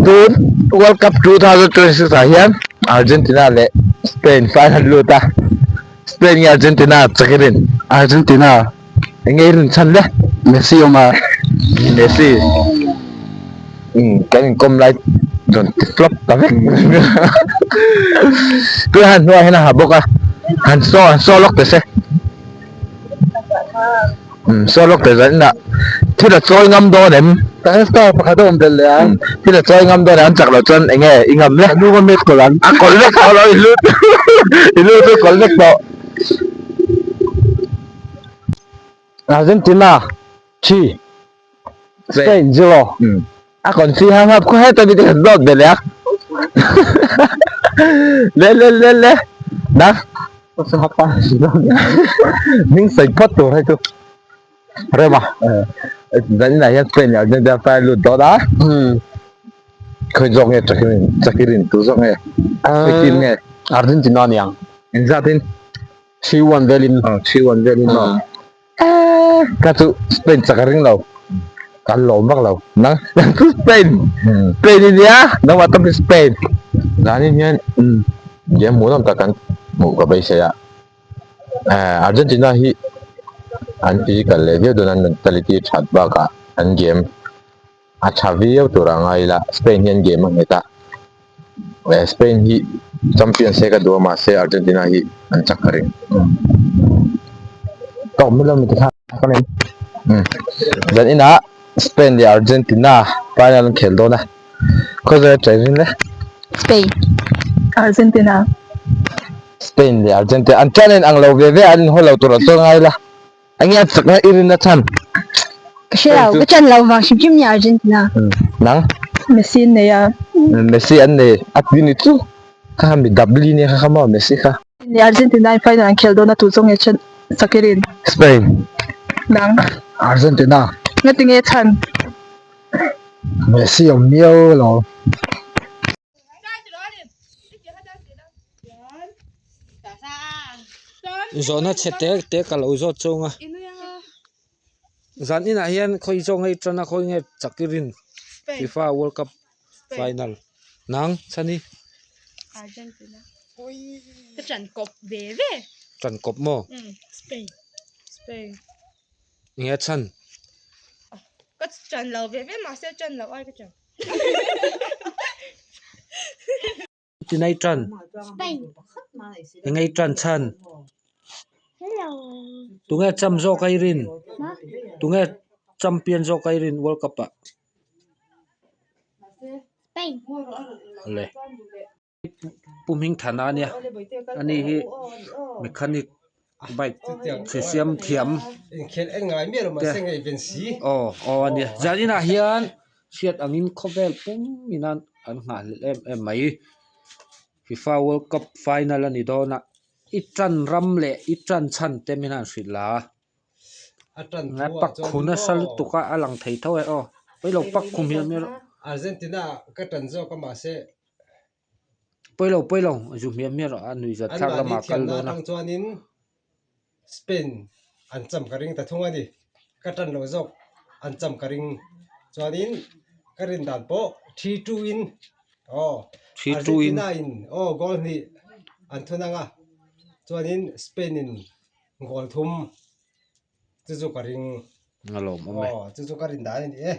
Tun World Cup 2026 ah hian Argentina leh Spain final lut a Spain nge Argentina chakirin Argentina enge i rin chhan le Messi awm a Messi kan inkawm lai rawn ti flop ta vek tun han hnuaiah hian a ha bawk a han saw han saw lawk ta se umm saw lawk ta zan inah thil a chawi ngam dawn em Kan star pakhat a awm belh leh a thil a chawi ngam dawn em an chak loh chuan eng nge i ngam le a hnung a met kawlh ang a kawlh vek tawh lo i lut i lut chu kawlh vek tawh. Argentina 3 Spain 0 A kon si ham hap khaw heta mi te kan zawt ve leh a le le le le na hming sawi phawt tur hei chu rema zanin ah hian Spain leh Argentina final lut dawn a khawi zawk nge chakirin chakirin tu zawk nge khawi team nge Argentina aniang engzatin 3-1 velin 3-1 velin maw Ka chu Spain chak a ring lo kan lawm vak lo nang nang chu Spain Spain i nia nangmah tam hi Spain zanin hian game hmuhnawm tak kan hmuh ka beisei a Argentina hi an physical leh viau dawn an mentality that bakah an game a tha viau tur a ngai ila Spain hian game a nghet a Spain hi champion se ka duh a mahse Argentina hi an chak ka ring Ka awm lo mi tikha ka nei zan inah Spain leh Argentina final an khel dawn a khawzawia train rin le Spain Argentina Spain leh Argentina an tan in ang lo ve ve an inhaw lo tur an chuan ngai ila Enge a chakna i rinna chhan? Ka hre lo, ka chan lo vang hrim hrim nia Argentina. Nang? Messi an nei a. Messi an nei a ti ni chu. Kha kha mi W nia kha kha maw Messi kha. Ni Argentina in final an khel dawn a tu zawng nge chan chak i rin? Spain. Nang? Argentina. Ngati nge chhan? Messi awm miau lo. Zawhna chhe te te ka lo zawt chhung a zan inah hian khawi zawng hei tan a khawi nge chak i rin fifa world cup final nang chhani tan kawp maw eng nge chhan. Tinai tan engei tan chhan tunge cham zawk a i rin tunge champion zawk a i rin world cup ah le Pu Hmingthana ania ani hi mechanic bike chhe siam thiam te aw aw ania zaninah hian hriat angin khawvel pum in an nghah hlelh em em mai fifa world cup final a ni dawn a i tan ram leh i tan chhan te min han hrilh la a pak khu nasa lutuk a a lang thei tho e aw pawi lo pak khum hian Pawilo pawilo zu hmiah hmiah rawh a nuih zat thlak lamah a kal dawn a. Chuanin Spain an cham ka ring ta thung a ni ka tan loh zawk an cham ka ring chuanin ka rin dan pawh 3-2 in aw Argentina in aw goal hnih an thun ang a chuanin Spain in goal thum chu chu ka ring a lawmawm e aw chu chu ka rin dan a ni e.